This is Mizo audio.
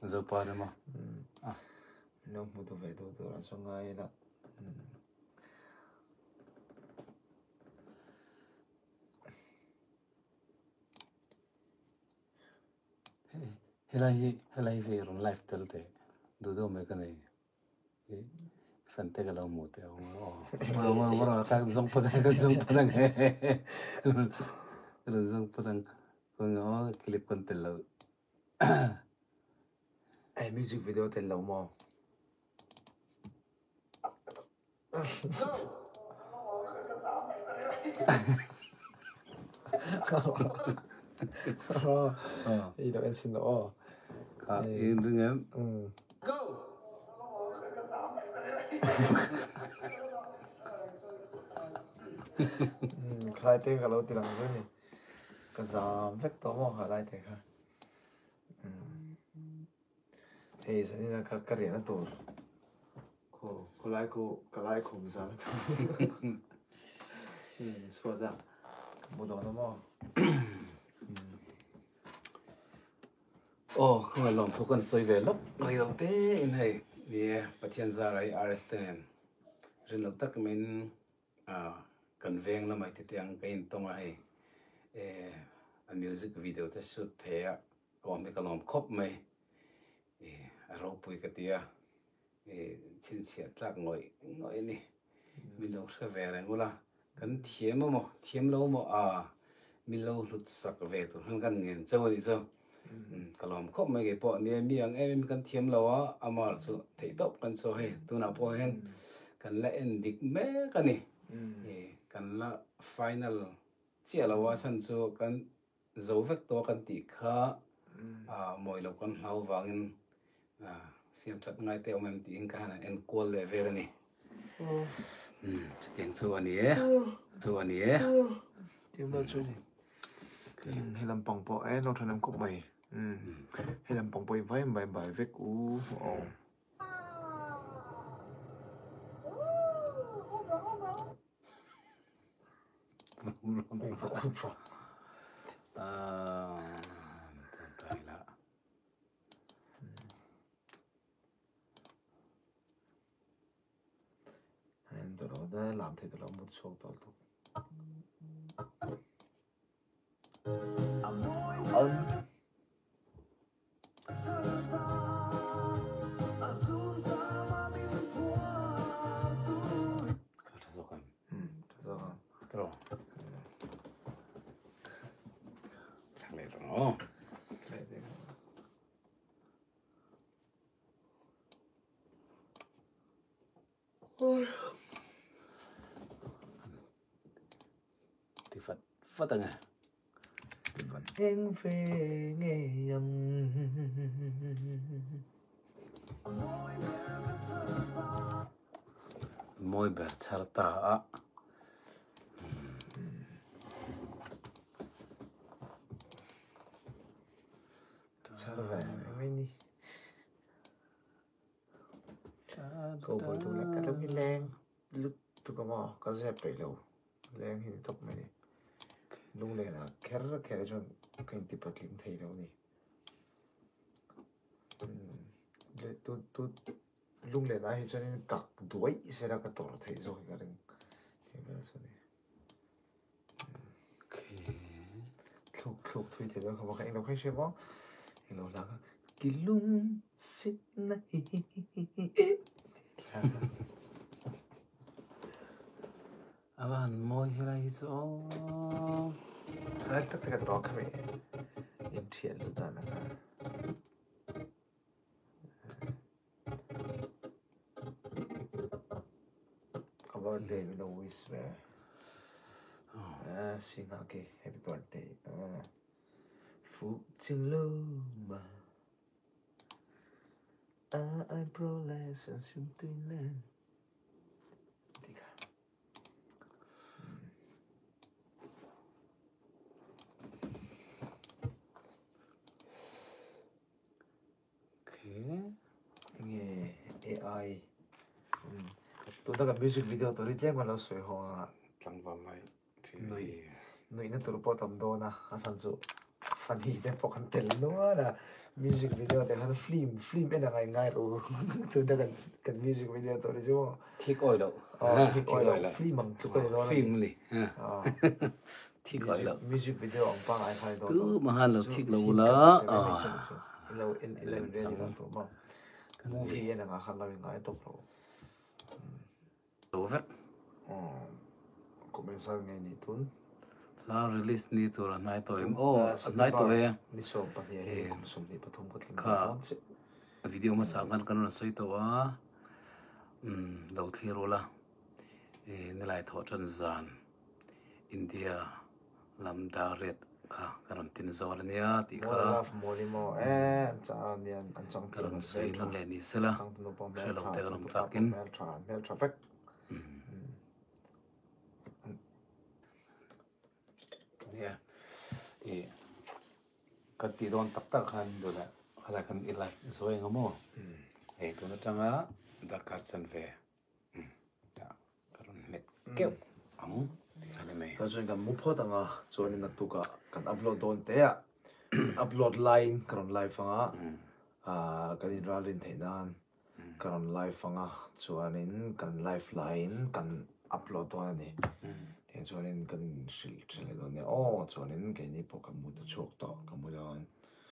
Zopa ni maw? Min lo hmu duh ve duh tur a chu ngai ila. Helai hi helai hi vei rawn live tel teh duh deuh mai ka nei. I fan te ka lo hmuh teh ang aw. Ka zawng phawt ang ka zawng phawt ang ka rawn zawng phawt ang khawnge aw clip kan tel lo. Hei music video tel lo maw? I lo en sin lo aw. Kha i ring em? Khalai te ka lo ti lang chu ni. Ka zam vek tawh maw khalai te kha. Hei zanin a ka ka riahna tur khaw khawlai khu ka lai khum zan a tur chhuat a ka hmu dawn a maw. Aw khawngaih lawm thu kan sawi ve lawk rei lo te in hei ni e Pathian zara hi RS te nen rin loh tak min kan veng lamah hi tete ang ka intawng a hei a music video te shoot thei a Ka awm hi ka lawm khawp mai. A ropui ka ti a, chhinchhiah tlak ngawih ngawih a ni. Min lo hre ve reng ula, kan thiam emaw, thiam lo emaw a min lo hlut sak ve tur khan kan ngen chauh a nih chu. Ka lawm khawp mai kei pawh nia, mi ang em em kan thiam lo a, amah chu theih tawp kan chu hei tunah pawh hian kan la en dik mek a ni. Kan la final chiah lo a chhan chu kan Zo vek tawh kan tih kha mawi lo kan hlau vangin siam that ngai te awm em tiin ka han en kual leh vel a ni. Chutiang chu a ni e, chu a ni e. Tiang vel chu a ni. He lampang pawh e lo thanem khawp mai. He lampang pawh i vai mai bai vek u aw. Ka tha zawk ang. Tha zawk ang. Tro. Thak leh tawh aw. Ti fat fat ang e. Ti fat. Eng ve ngei ang. Mawi ber chhar ta a. Chhar ve mai ni. Ko pawh duh leh ka lo hi leng lutuk a maw ka zep peih lo leng hi ni tawp mai ni lunglen ah kher kher hi chuan ka inti patling thei lo a ni lunglen ah hi chuan in kak duai sela ka tawrh theih zawk hi ka ring tih vel chu a ni. Thluk thluk thui thei dawn kha englo kha i hria maw englo hla kha kilung sitna hi A va han mawi helai hi chu aw. Lai tak tak a tawk kha mi inthian lut dan a kha. Ka birthday min lo wish ve a singa khi happy birthday Fu ching lo ma a ai pro le san sim tui nen tih kha. Enge AI tuna kan music video tur hi tlem a lo sawi hawng a Tlangval lai nuih nuihna tur pawh tam dawn a a chhan chu Funny te pawh kan tel nual a, music video te khan film film en a ngai ngai lo tuna kan kan music video tawh ni chu maw. Thik awi loh. Aw thik awi loh film ang tluk a ni dawn a ni. Film ni. Thik awi loh. Music video ang pangngai kha ni dawn lo. Tu mahan lo thik lo ula. Ilo en ilo en ve ni dawn tawh maw. Movie en anga khan lo in ngai tawp lo. Lo vek. Kum engzat nge ni tun? Hla release ni tur a hnai tawh em? Aw, a hnai tawh e. Ni 12 hi kum 23 ka tling Kha video hmasa khan kan rawn sawi tawh a, lo thlir ula nilai thawh tan zan India lam dar ret kha ka rawn tin zawr a nia tih kha ka rawn sawi nawn leh ni sela hre lo te ka rawn tlakin. Nia ih ka tih dawn tak tak khan duh leh khalai khan i live zawi ang maw hei tun atanga darkar chanve. Ka rawn hmet keuh ang tih kha ni mai. Chuan chuan kan mu phawt ang a, chuanin naktukah kan upload dawn teh a, kan upload laiin ka rawn live ang a, ah kan inralrin theih nan ka rawn live ang a, chuanin kan live laiin kan upload dawn a ni. Tiang chuanin kan inhrilh tha leh dawn nia aw, chuanin keini pawh kan mu ta chhuak tawh, ka mu dawn.